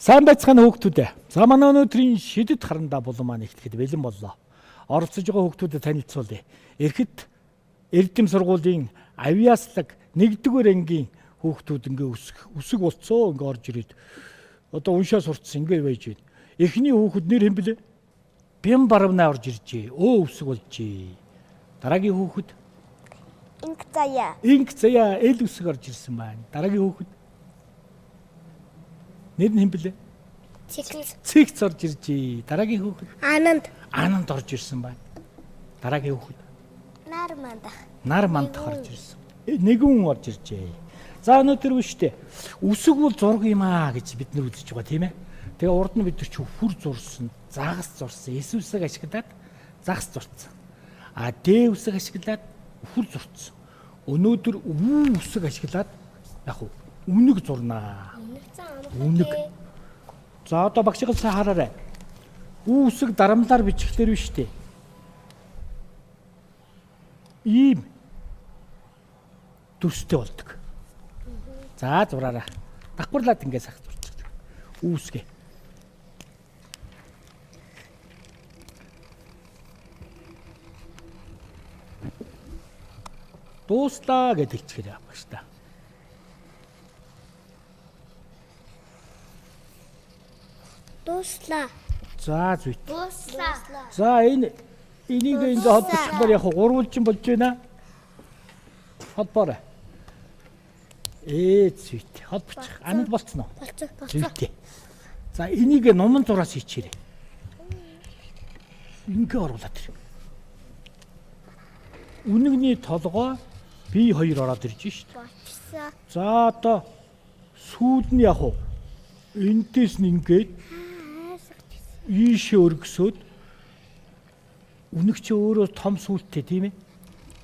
Сайн байцгаана хүүхдүүд ээ. За манай өнөөдрийн шидэт харандаа булан маань эхлэхэд бэлэн боллоо. Оролцож байгаа хүүхдүүдэд танилцуулъя. Эрхэт Эрдэм сургуулийн авьяаслаг 1-р ангийн хүүхдүүд ингээ үсэг болцоо ингээ орж ирээд одоо уншаа сурцсан ингээ байж байна. Эхний хүүхэд нэр хэн блэ? Бям баравнаа орж иржээ. Өө үсэг болжээ. Дараагийн хүүхэд Инг заяа. Инг заяа эл үсэг орж ирсэн байна. Дараагийн хүүхэд нэр нь хэн блэ? Цэгц. Цэгц орж иржээ. Дараагийн хүүхэд Ананд. Ананд орж ирсэн байна. Дараагийн хүүхэд Нар мандах. Нар мандах орж ирсэн. Нэгэн хүн орж иржээ. За өнөөдөр биш үү? Үсэг бол зураг юм аа гэж бид нар үзэж байгаа тийм ээ. Тэгээ урд нь бид нар чи хүр зурсан, загас зурсан, эс үсэг ашиглаад загас зурцсан. А Д үсэг ашиглаад үхэр зурцсан. Өнөөдөр өвүү үсэг ашиглаад яг уу үнэг зурнаа. Үнэг. За одоо багшийг сайн хараарай. Үү үсэг дарамлаар бичихлээр биш үү? Ийм дүрстэй болдог. За зураарай. Давхарлаад ингэ сайхан зурчих. Үү үсгээ. Дууслаа гэж хэлчихээр багш та. Дууслаа. За зүйт. Дууслаа. За энэ энийг энд холбочихлоор яг гурвалжин болж байна. Холбоорой. Зүйт. Холбочих. Ананд болцсон уу? Болцсон. Зүйтэй. За энийг нуман зураас хийчихээрэй. Ингээ оруулаад ир. Үнэгний толгой би хоёр ороод ирж шít. Болцсон. За одоо сүүд нь яг уу эндээс нь ингээд ийшээ өргөсөөд үнэг чи өөрөө том сүлттэй тийм ээ.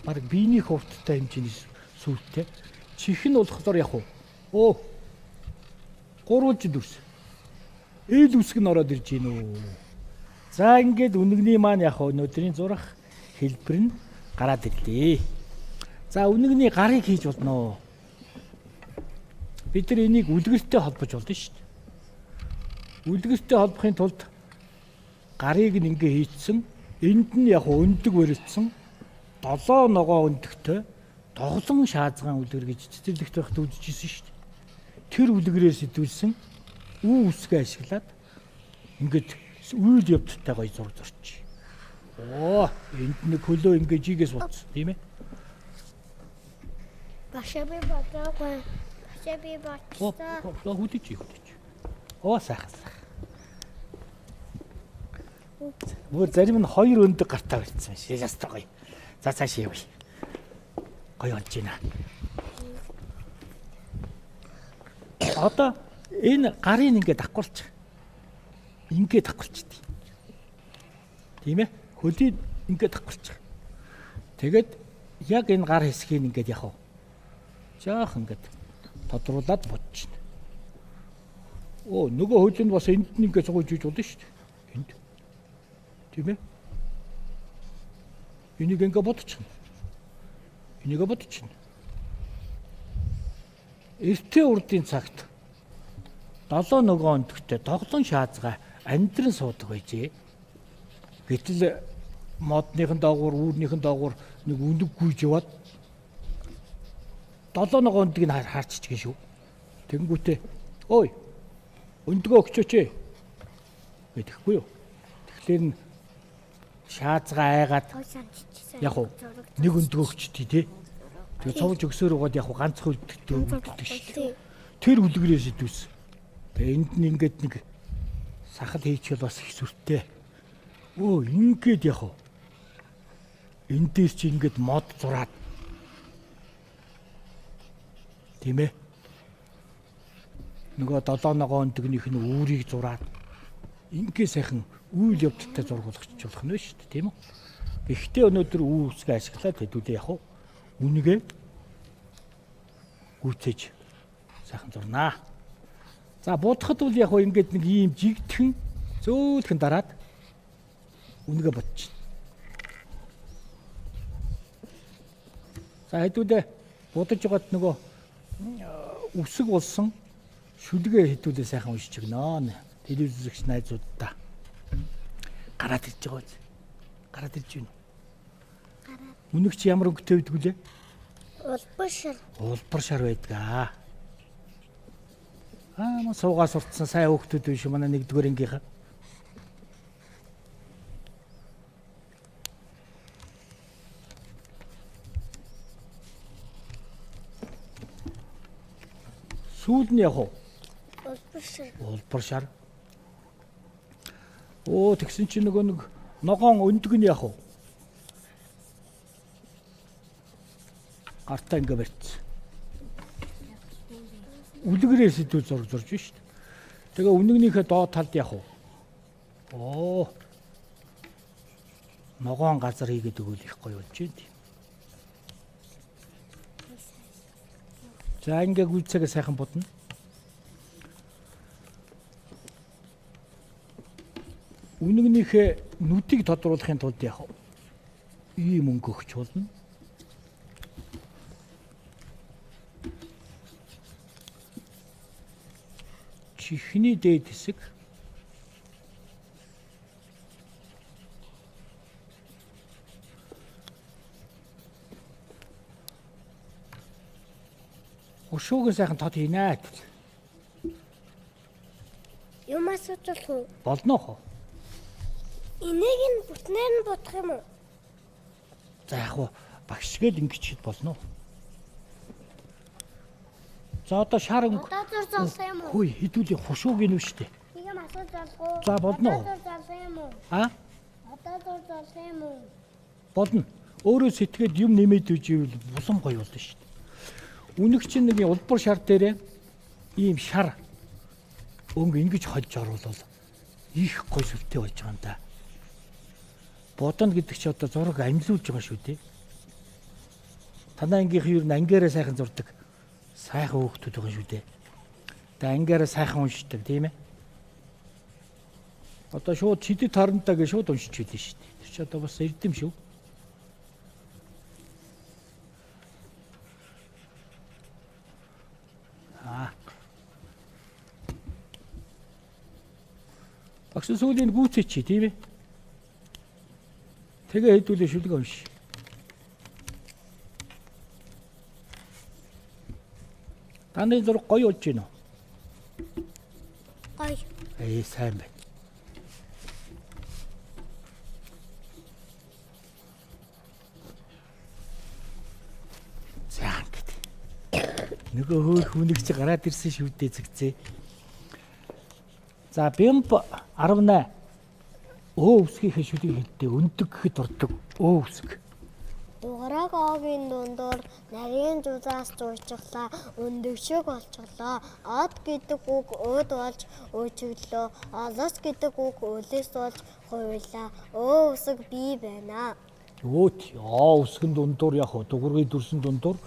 Бараг биений хувцтай хэмжээний сүлттэй. Чих нь болохоор яг уу гурвалжин дүрс. Ээл үсэг нь ороод ирж гин үү. За ингээд үнэгний маань яг өнөөдрийн зурах хэлбэр нь гараад ирлээ. За үнэгний гарыг хийж болно. Бид нар энийг үлгэртэй холбож болно шүү дээ. Үлгэртэй холбохын тулд гарыг нь ингээ хийцэн, энд нь яг өндөг барилцсан 7 ногоо өндөгтэй доглон шаазгаан үлгэр гэж цэцэрлэгт байхад үзчихсэн шүү дээ. Тэр үлгэрээр сэтгүүлсэн үү үсгээ ашиглаад ингээд үйл явдалтай гоё зураг зурчих. Оо, энд нэг хөлөө ингээ жигээс утсан тийм ээ. Башаа би бодоогүй. Башаа би бодсон. Хүлээж хүлээж. Оо сайхан сайхан. Мөр зарим нь хоёр өндөг гартаа барьсан биш. Ястаа гоё. За цааш явъя. Гоё болж байна. Одоо энэ гарын ингээ давхарлчих. Ингээ давхарлчихдээ. Тийм ээ? Хөлийг ингээ давхарлчих. Тэгээд яг энэ гар хэсгийг ингээд яг жоох ингээд тодруулаад бодчихно. Оо нөгөө хөл нь бас энд нь ингээ цугуйж иж болно шүү дээ. Энд. Тийм ээ? Энийг ингээ бодчихно. Энийг бодчихно. Эртээ урдын цагт 7 нөгөө өндөгтэй тоглон шаазгаа амьдран суудаг байжээ. Гэтэл модныхан доогуур, үүрнийхэн доогуур нэг өндөг гүйж яваад 7 ногоо өндгийг харччихгэн шүү. Тэнгүүтээ ой өндгөө өгчөөч гэдэхгүй юу. Тэгэхээр нь шаазгаа айгаад яг уу нэг өндгөө өгчдээ тий. Тэгээ цовж өгсөөр угаад яг уу ганцхан өндөгтэй өгдөг шүү. Тэр үлгэрээс идэвс. Тэгээ энд нь ингээд нэг сахал хийчихвэл бас их сүртэй. Өө ингээд яг уу эндээс чи ингээд мод зураад тийм ээ. Нөгөө 7 ногоо өндөгнийх нь үүрийг зураад ингээ сайхан үйл явдалтай зураг болгочих болох нь шүү дээ, тийм үү? Гэхдээ өнөөдөр үү үсгээ ашиглаад хэдүүлээ яг уу үнэгээ гүйцээж сайхан зурнаа. За будахад бол яг уу ингээд нэг ийм жигдхэн зөөлхөн дараад үнэгээ бодчих. За хэдүүлээ будаж байгаад нөгөө үсэг болсон Шүлгээ хэдүүлээ сайхан уншиж өгнө. Телевиз үзэгч найзуудаа. Гараад ирж байгаа үз. Гараад ирж байна уу? Гараад. Үнэг чи ямар өнгөтэй байдаг вүлээ? Улбар шар. Улбар шар байдаг аа. Аа, маа суугаа суртсан сайн хүүхдүүд биш манай нэгдүгээр ангийнхаа. Сүүд нь яг уу? Улбар шар. Улбар шар. Оо, тэгсэн чинь нөгөө нэг ногоон өндөг нь яг уу? Гартаа ингээ барьцсан. Үлгэрээ сэдв зураг зурж шүү дээ. Тэгээ үнэгнийхээ доод талд яг уу? Оо. Ногоон газар хийгээд өгвөл их гоё болж байна. За ингээ гүйцээгээ сайхан будна. Үнэгнийхээ нүдийг тодруулахын тулд яг ийм өнгө өгч болно. Чихний дээд хэсэг хушууг сайхан тод хийнэ. Юм асууж болох уу? Болно хоо. Энийг нь бүтнээр нь бодох юм уу? За яг уу багш гээл ингэж хэд болно. За одоо шар өнгө. Одоо зур золсон юм уу? Хөөе, хэдүүлийн хушууг нь шүү дээ. Нэг юм асууж болох уу? За болно уу? Одоо зур золсон юм уу? А? Одоо зур золсон юм уу? Болно. Өөрөө сэтгээд юм нэмээд үживэл булан гоё болно шүү дээ. Үнэг чинь нэг улбар шар дээрээ ийм шар өнгө ингэж хольж оруулвал их гоё сүртэй болж байгаа юм да. Бодоно гэдэг чи одоо зураг амилуулж байгаа шүү дээ. Танай ангийнх юу н ангиараа сайхан зурдаг. Сайхан хөөхтүүд байгаа шүү дээ. Тэгээ ангиараа сайхан уншдаг тийм ээ. Одоо шууд чидэд тарантаа гэж шууд уншиж байлаа шүү дээ. Тэр чи одоо бас эрдэм шүү. Аа. Багш сүүлийн гүйцээ чи тийм ээ. Тэгээ хэдүүлээ шүлэг унш. Таны зураг гоё болж байна уу? Гоё. Ээ сайн байна. За ингээд. Нөгөө хөөх хүнийг чи гараад ирсэн шүү дээ зэгцээ. За бямб 18 өө үсгийнхээ шүлгийг хэлдэг өндөг гэхэд ордог өө үсэг. Дугараг огийн дундуур нарийн зузаас зуучглаа, өндөг шиг болчихлоо. Од гэдэг үг өөд болж өөрчлөлөө. Олос гэдэг үг өлөөс болж хувирлаа. Өө үсэг бий байна. Өөт аа үсгэн дундуур яг дугуургийн дүрсэн дундуур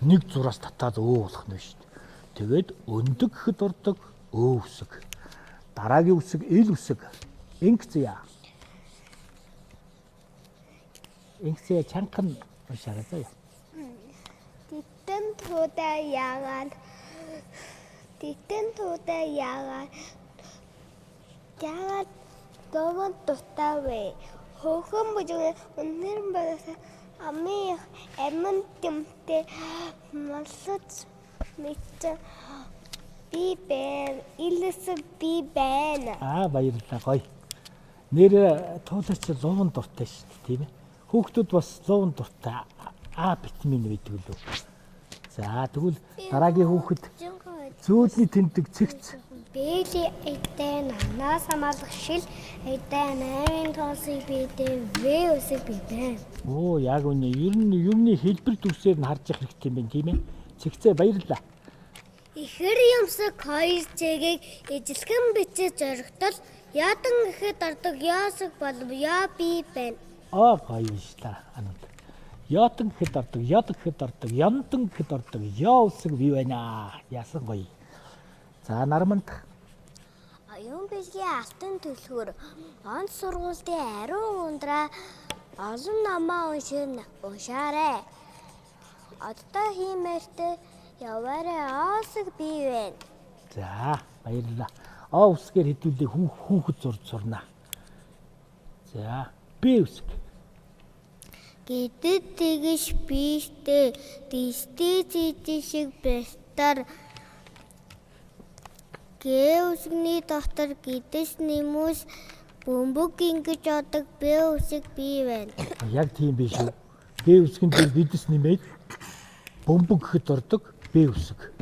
нэг зураас татаад өө болох нь шүү дээ. Тэгээд өндөг гэхэд ордог өө үсэг. Дараагийн үсэг ил үсэг. Инкзя. Инкзя чанхан уншаарай заяа. Титэн туудаа яагаад Титэн туудаа яагаад яагаад домод дутаа вэ? Хөөхөн бүжиг үнээр балаас амын амин тэмтэй маллаж мэт би байна. Илэс би байна. Аа баярлалаа гоё. Нэр туулаач луван дуртай шүү дээ тийм ээ. Хүүхдүүд бас луван дуртай А витамин байдаг лөө. За тэгвэл дараагийн хүүхэд зөөдний тэмдэг цэгц. Бэли эдэн анаас хамаалах шил эдэн 8 тоосыг бидэн В үсэг бидэн. Оо яг үнэ. Ер нь юмны хэлбэр дүрсээр нь харж явах хэрэгтэй юм байна тийм ээ. Цэгцээ баярлалаа. Ихэр юмсаг хоёр цэгийг ижилхэн бичиж зоригтол ядан гэхэд ордог яасаг болов яа би байна. Аа гоё юм шүү дээ. Анууд. Ядан гэхэд ордог, яд гэхэд ордог, яндан гэхэд ордог, яа үсэг бий байна. Яасан гоё. За нарманд. Оюун бэлгийн алтан төлхөр онц сургуультын ариун ундраа олон номоо уншаарай. Одтой хиймээртэй яваарай оосог бий байна. За, баярлалаа. А үсгээр хэдүүлээ хүүхэд зурж сурнаа. За, Б үсэг. Гэдэд тэгш биштэй дистий зийдэн шиг бестар Г үсгний дотор гэдэс нэмүүс бөмбөг ингэж одог Б үсэг бий байна. Яг тийм биш үү? Б үсгэн дээр гэдэс нэмээд бөмбөг гэхэд ордог Б үсэг.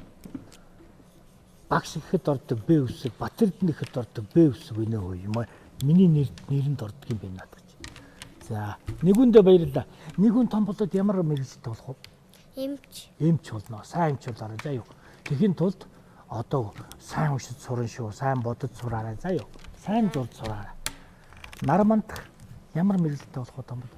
Багш гэхэд ордог Б үсэг, Батэрдэн гэхэд ордог Б үсэг гэнэ хөө юм аа. Миний нэрэнд ордог юм байна надад. За, нэгүндээ баярлалаа. Нэгүн том болоод ямар мэргэжилтэй болох вэ? Эмч. Эмч болно. Сайн эмч болоорой заа юу. Тэгэхин тулд одоо сайн уншиж сурна шүү. Сайн бодож сураарай заа юу. Сайн зурж сураарай. Нарманд ямар мэргэжилтэй болох вэ том бол?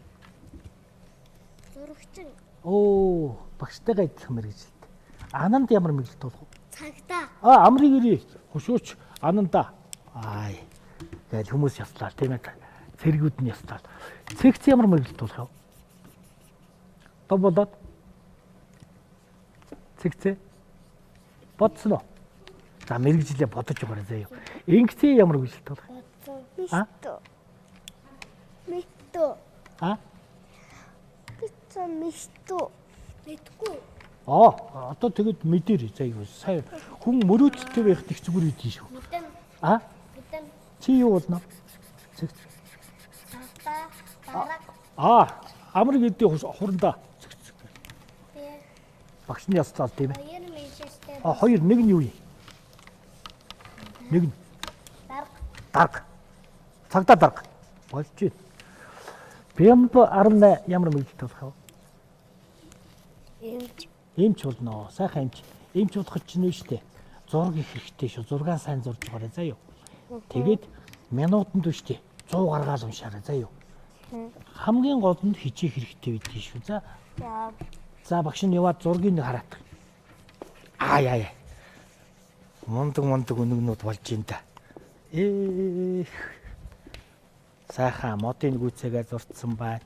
Зурагчин. Оо, багштайгаа адилхан мэргэжилтэй. Ананд ямар мэргэжилтэй болох вэ? Цагдаа. А, амрыг ирээ. Хошууч ананда. Аа. Тэгэл хүмүүс яслаа тийм ээ. Цэргүүд нь яслаа. Цэгц ямар мэргэжилтэй болох вэ? Том болоод цэгцээ бодсон уу? За, мэргэжилээ бодож байгаарай заа юу. Ингэцээ ямар мэргэжилтэй болох вэ? Бодсон. Мистүү. Мистүү. А? Битсэн мистүү. Мэдгүй. Аа, одоо тэгэд мэдэрэй заа юу. Сайн хүн мөрөөдөлтэй байх их зүгээр үгүй шүү. Мэдэн. А? Мэдэн. Чи юу болно? Цэгц. Цагдаа. Дарга. Аа, амрыг эдээ хурандаа. Цэгц. Багш нь яслаа тийм ээ. Хоёр мэргэжилтэй. А, хоёр нэг нь юу юм? Нэг нь Дарга. дарга. Цагдаа дарга. Болж байна. Бямб 18 ямар мэргэжилтэй болох вэ? Эмч. Эмч болно. Сайхан эмч. Эмч болоход чинь үү штэ. Зураг их хэрэгтэй шүү. Зургаа сайн зурж байгаарай заа юу. Тэгээд минутанд үү штэ. 100 гаргаал уншаарай заа юу. Хамгийн гол нь хичээх хэрэгтэй байдгийг шүү. За. За. За, багш нь яваад зургийг нэг хараат. Аа яа яа. Мундаг мундаг өнөгнүүд болж ин та. Ээх. Сайхан модын гүйцээгээ зурцсан байна.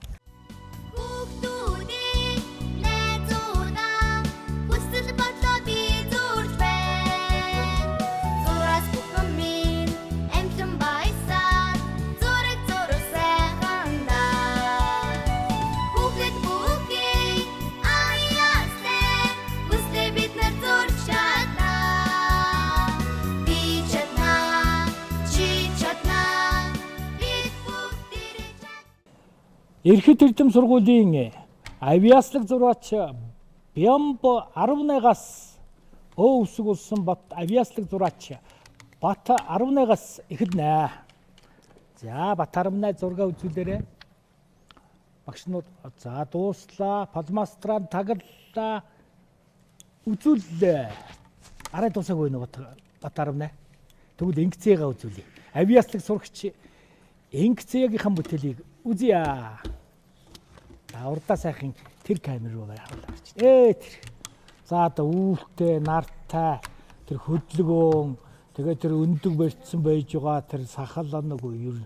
Хүүхдүүдээ найзуудаа хүсэл бодлоо би зурж байна. Зураас бүхэн минь амтлан баясаар зураг зураг сайхан даа. Хүүхэд бүхий аяастай хүслээ бид нар зурж чаднаа. Би чаднаа, чи чаднаа, бид бүгдээрээ чаднаа. Эрхэт эрдэм сургуулийн авиаслаг зураач Бямб 18-аас Өө үсэг болсон Бат авиаслаг зураач Бат 18-аас эхэлнэ. За, Бат 18 зураг үзүүлээрэй. Багш нар за дууслаа, фломастраа таглалаа, үзүүллээ. Арай дуусаагүй нөө Бат 18. Тэгвэл ингэцээгээ үзүүлье. Авиаслаг сурагч ингэцээгийнхэн бүтээлийг үзье. За, урдаа сайхан тэр камер руу харуулж байна. Ээ тэр. За, одоо үүлтэй, нартай тэр хөдөлгөөн, тэгээ тэр өндөг барьцсан байж байгаа тэр сахал нэг ер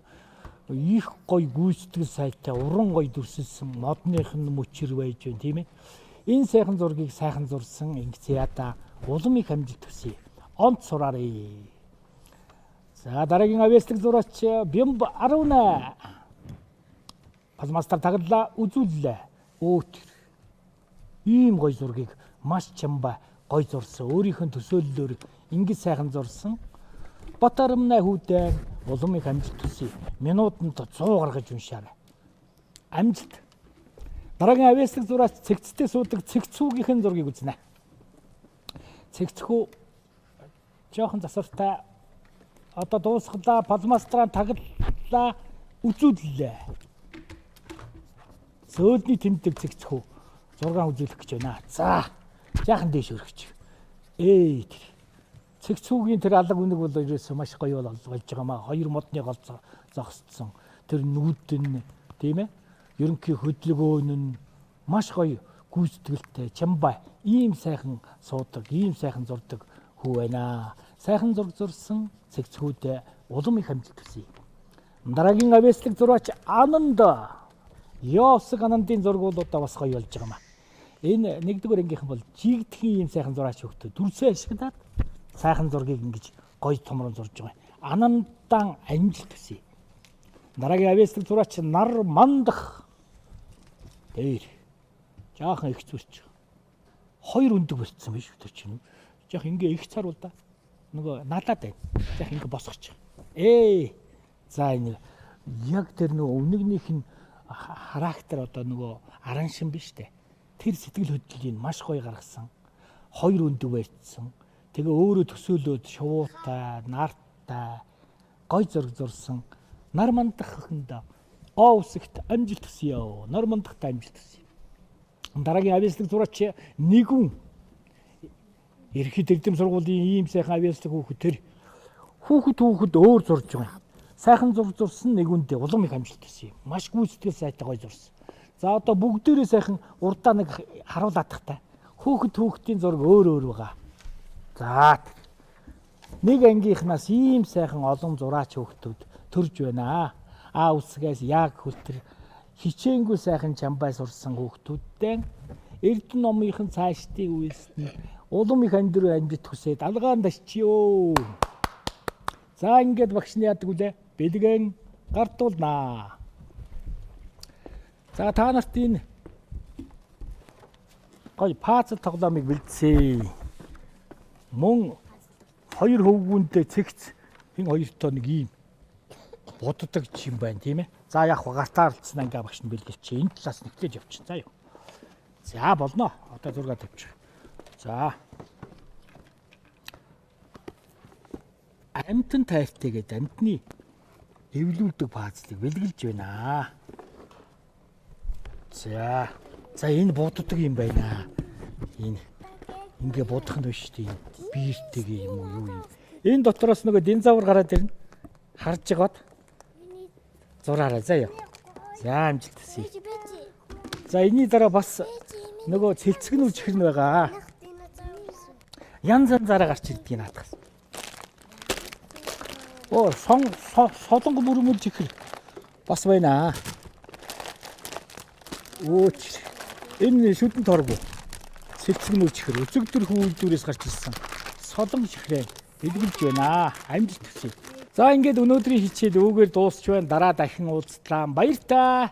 их гоё гүйцэтгэл сайтай уран гоё дүрсэлсэн модных нь мөчөр байж байна тийм ээ. Энэ сайхан зургийг сайхан зурсан ингэцээда улам их амжилт хүсье. Онц сураарай. За, дараагийн авиаслаг зураач Бямб 18. Фломастер таглалаа, үзүүллээ. Өө тэр. Ийм гоё зургийг маш чамбай гоё зурсан. Өөрийнх нь төсөөллөөр ингэж сайхан зурсан. Бат 18 хүүдээ улам их амжилт хүсье. Минутанд 100 гаргаж уншаарай. Амжилт. Дараагийн авиаслаг зураач цэгцтэй суудаг цэгцүүгийнхэн зургийг үзнэ. Цэгцхүү жоохон засвартай. Одоо дуусгалаа, фломастраа таглалаа, үзүүллээ. Зөөлний тэмдэг цэгцхүү зураг үзүүлэх гэж байна. За, жаахан дээш өргөч. Эй тэр. Цэгцүүгийн тэр алаг үнэг бол ерөөсөө маш гоё болж байгаа маа. Хоёр модны гол зогсцсон. Тэр нүд нь тийм ээ. Ерөнхий хөдөлгөөн нь маш гоё гүйцэтгэлтэй, чамбай. Ийм сайхан суудаг, ийм сайхан зурдаг хүү байна. Сайхан зураг зурсан цэгцхүүд улам их амжилт хүсье. Дараагийн авиаслаг зураач Ананд. Ёосог Анандын зураг бол одоо бас гоё болж байгаа маа. Энэ нэгдүгээр ангийнхан бол жигдхэн ийм сайхан зураач хөхтөө дүрсээ ашиглаад Сайхан зургийг ингэж гоё томрон зурж байгаа. Анандаан амжилт хүсье. Дараагийн авьяаслаг зураач нар мандах дээр жаахан их зүрч. Хоёр өндөг барьсан биш үү тэр чинь. Жаах ингээ их цар бол да. Нөгөө налаад байна. Жаах ингээ босгоч. За энэ яг тэр нөгөө өвнөгнийх нь характер одоо нөгөө араншин биш үү? Тэр сэтгэл хөдлөлийг маш гоё гаргасан. Хоёр өндөг барьсан. Тэгээ өөрөө төсөөлөөд шувуутай, нартай гой зураг зурсан. Нар мандах охиндоо гоо үсэгт амжилт хүсье. Нар мандахт амжилт хүсье. Дараагийн авьяаслаг зураач нэгүн Ерхэд эрдэм сургуулийн ийм сайхан авьяаслаг хүүхэд тэр хүүхэд өөр зурж байгаа. Сайхан зураг зурсан нэгүндээ улам их амжилт хүсье. Маш гүйцэтгэл сайтай гоё зурсан. За одоо бүгдээрээ сайхан урдаа нэг харуулах та. Хүүхдийн зураг өөр өөр байгаа. За нэг ангийнхнаас ийм сайхан олон зураач хүүхдүүд төрж байна. А үсгээс яг хүлтэр хичээнгүй сайхан чамбай сурсан хүүхдүүдтэй Эрдэнэ номынхан цаашдыг үйлсэн улам их амьдрал амжилт хүсээд алгаан дашчиё. За ингээд багш нь яадаг үлээ? Бэлгэн гардуулнаа. За та нарт энэ гоё пазл тоглоомыг бэлдсэн. Мөн хоёр хөвгүүнтэй цэгц энэ хоёртоо нэг ийм буддаг юм байна тийм ээ. За яг гартаа алдсан ангаа багш нь бэлгэлч. Энэ талаас нэгтгэж явчих. За юу. За болно. Одоо зураг тавьчих. За. Амтан тайртай гэдэг амтны эвлүүлдэг пазлыг бэлгэлж байна. За. За энэ буддаг юм байна. Энэ ингээ будах нь биш үү? Биертэйгээ юм уу юу юм. Энэ дотроос нөгөө динозавр гараад ирнэ. Харж байгаад зураарай заа юу. За амжилт хүсье. За энэний дараа бас нөгөө цэлцгэн үжихэр нь байгаа. Янз янзаараа гарч ирдгийг наадах. Оо солонго бүрмэл чихэр бас байна. Өөч. Энэ шүдэн торгоо. Цэлцгэн үжихэр өцөгдөр хүүлдүүрээс гарч ирсэн. Солонго чихрээ бэлгэлж байна. Амжилт хүсье. За ингээд өнөөдрийн хичээл үүгээр дуусч байна. Дараа дахин уулзлаа. Баяртай.